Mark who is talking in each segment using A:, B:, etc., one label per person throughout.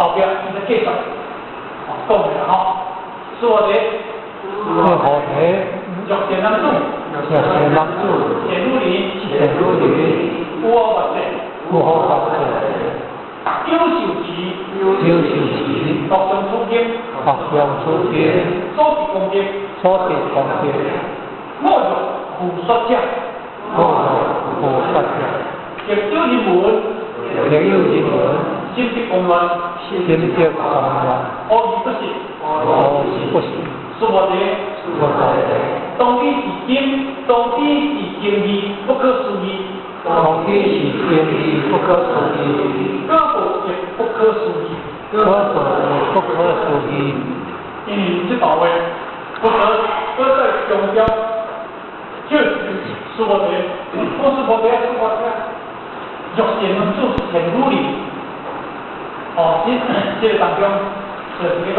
A: 後壁伊就繼續哦講的啦吼，須菩提，
B: 須菩提，
A: 若善男子，
B: 若善男子，
A: 善女人，
B: 善女人，
A: 有後末世，
B: 有後末世，
A: 有受持，
B: 有受持，
A: 樂上此經，
B: 樂上此經，
A: 所得功德，
B: 所得功德，
A: 我欲付說者，
B: 我欲付說者，
A: 亦有人聞，
B: 亦有人聞，
A: 心得狂亂，
B: 心得狂亂，
A: 阿而不信，
B: 阿而不信。
A: 須菩提，
B: 須菩提，
A: 當知是經，當知是經義，不可思議。
B: 當知是經義，不可思議。
A: 果報亦不可思議。
B: 果報亦不可思議。
A: 因為這段話，佛陀閣再強調，就是須菩提，講須菩提，須菩提，若善男子，善女人，哦，這個當中就是講，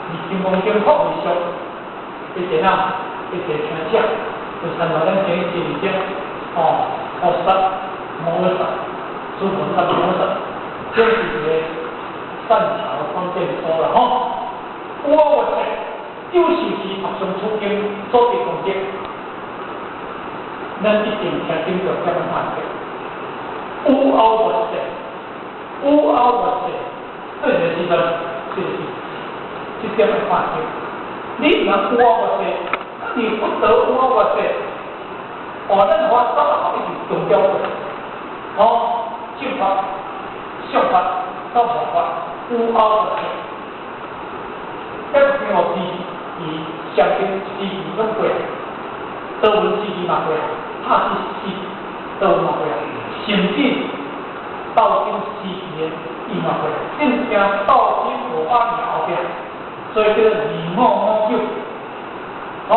A: 佇金剛經福慧上，一個啊，一個聽者，就參像咱前一節哦，菩薩摩訶薩，諸菩薩摩訶薩，這是一個善巧方便說啦吼。有後末世，有受持讀誦此經所得功德，咱一定聽經就點樣看的。有後末世，有後末世，這個時陣，這個是這點來看的。你若有後末世，你不得有後末世，哦，咱法早一直強調過，哦，正法、相法到末法，有後末世。這個聽落是伊相應時期攏過，多聞時期嘛過，拍死時多聞嘛過，甚至鬥爭時期的伊嘛過，正正鬥爭500年後壁，所以叫做2559。哦，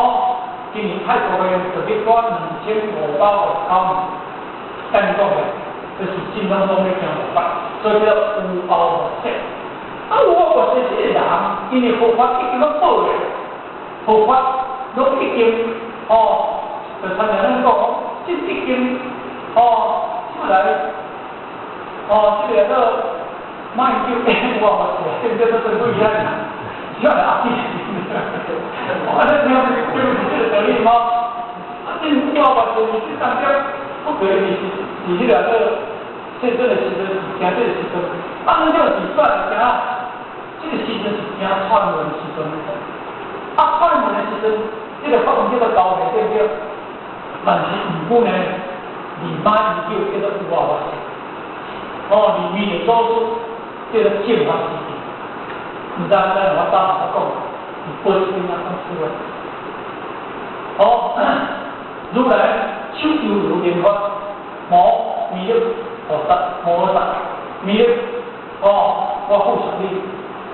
A: 今年泰國的特別多2559年，咱講的，就是真攏總咧行末法，所以叫做有後末世。啊，有後末世這個人，因為佛法已經攏報了，佛法攏已經哦，就親像咱講，這已經哦出來，哦，這個叫馬英九有後末世，對不對？都對不起來，只要來阿弟，我咧聽就是這個道理嗎？啊，這有後末世，這當中不可能是是彼個做世尊的時陣，是聽這個時陣，啊，咱這個是煞來聽啊。這個時陣是聽串門的時陣，啊，串門的時陣，這個法門叫做高明，對不對？但是毋過呢，離馬英九叫做有後末世，哦，離彌勒祖師叫做正法時期，毋知咱有法早講，是八千啊講出來。哦，如來手猶如蓮華，摩彌勒菩薩摩訶薩，彌勒，哦，我付囑你。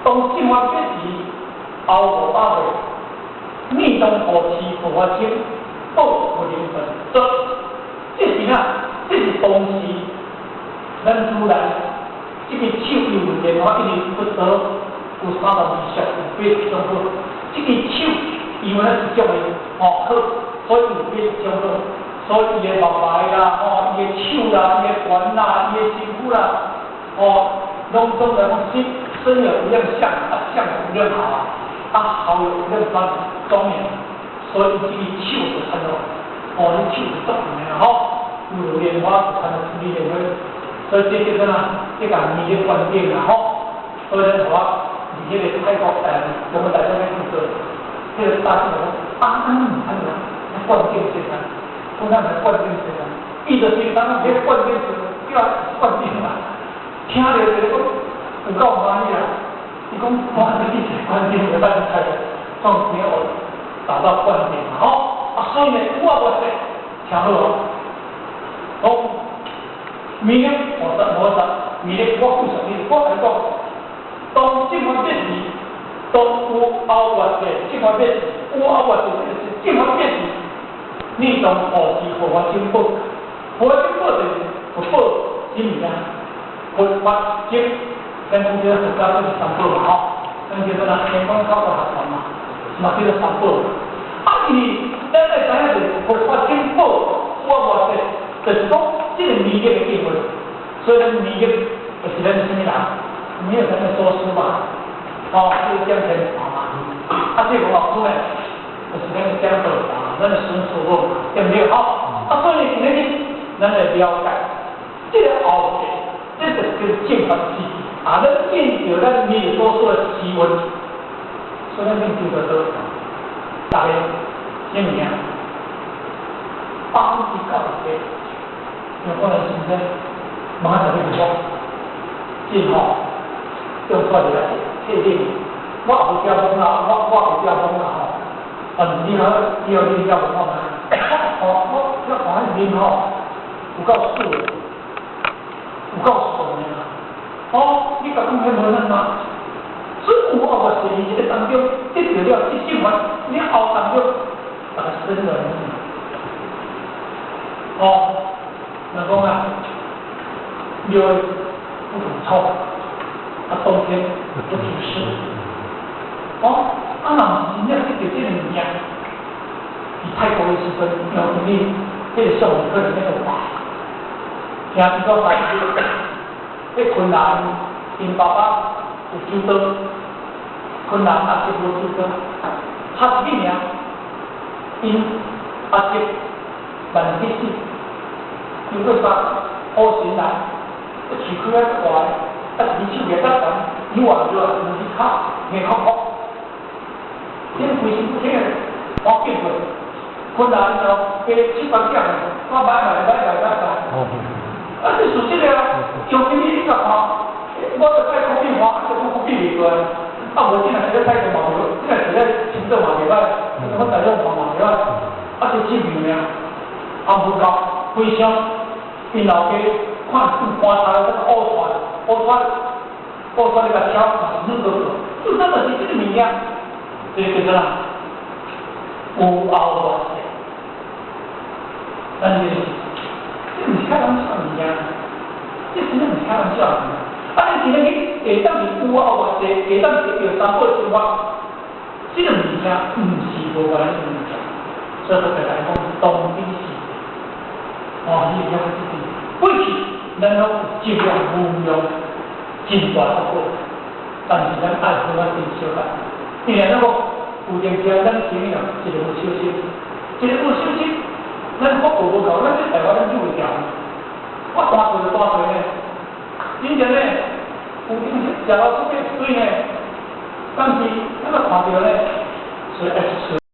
A: 當正法滅時，後500歲，你當護持佛法僧，寶無能分。這這是啥？這是當時咱如來這個手猶如蓮華，因為佛陀有32相，有80種好。這個手因為咱是種的哦好，所以有80種好。所以伊的目眉啦，哦，伊的手啦，伊的拳啦，伊的身軀啦，哦，攏總來講身身有無量相，啊相有無量好啊，啊好有無量莊莊嚴，所以這個手就參咯，哦，你手就足長的吼，有蓮花就參了處理蓮花，所以這叫做啥？這個彌勒觀頂啦吼，所以咱我佇彼個泰國我們大家咧去做，這個大師講啊，啊，毋知影，灌頂世間，講咱毋灌頂世間，伊就是當佇咧灌頂時叫灌頂啦，聽著一個講有夠歡喜啊！伊講我這是灌頂，就咱猜創啥學達到灌頂嘛吼？啊，所以呢，我我說聽好哦，講彌勒菩薩摩訶薩，彌勒我付囑你，我共你講，當正法滅時，當有後末世，正法滅時，有後末世就是正法滅時，你當護持佛法僧寶，佛法僧寶就是佛寶什物啊？佛法僧，咱講這個佛教這是三寶嘛吼，咱叫做啥？天光考過學團嘛，嘛叫做三寶。啊，因為咱愛知影就是佛法僧寶，我末世，就是講這個彌勒的經文，所以咱彌勒就是咱啥物人？沒有咱的祖師嘛，哦，這個點天盤嘛，啊，這個老師呢，就是咱的掌道嘛，咱的孫師傅嘛，對毋對？吼，啊，所以今日咱來了解這個後世，這就是叫正法時，啊，咱見著咱彌勒祖師的時運，所以咱面對著倒，大家啥物件？98%，有可能是啥？馬上就講，真吼，用出來徹底。我也無驚風啦，我會驚風啦吼。啊，你好，你好，你驚風嘛？哦，我看彼面吼，有夠水的，有夠順的啦。哦，你共講彼無咱嘛？所以有後偌濟這個當中得著了這正法，你後當中，大家生了。哦，若講啊，六月不煮臭，啊，冬天不煮濕。哦，啊，若毋是真正得著這個物件，佇泰國的時陣，因為彼個相可能那個大，聽一個白彼昆蘭𪜶爸爸有手刀，昆蘭阿叔無手刀，較一個爾，𪜶阿叔萬去死，經過啥好神來，樹開啊大，啊一支手舉較懸，伊活著啊，兩隻跤硬癢癢，恁規身軀天我見過，昆蘭哦，加七八點，我拜拜拜拜拜拜。啊，這事實的啊，用啥物你甲看？我就愛國賓看，就講國賓袂過來。啊，無這若是咧泰國嘛袂，這若是咧深圳嘛袂歹，我台中看嘛袂歹。啊，這真妙爾，啊無夠非常，𪜶老家看有棺材，那個烏船，烏船，烏船你共敲嘛是軟糊糊，就真的是這個物件，這個叫做啥？有後偌濟，咱這個是，這毋是開玩笑物件，這真正毋是開玩笑物件。啊，你今日去下當是有後偌濟，下當是得著三寶的生活，這個物件毋是無關的物件，所以我才來講當今時，哦，你會曉這個。過去咱攏有質量無量真大福報，但是咱愛好仔珍惜啊。因為咱講有陣時咱前面啊，一個無小心，一個無小心，咱福報無夠，咱這台灣咱救袂牢。我大歲就大歲呢，真正呢，有陣時食到出去水呢，但是咱若看著呢，所以愛出。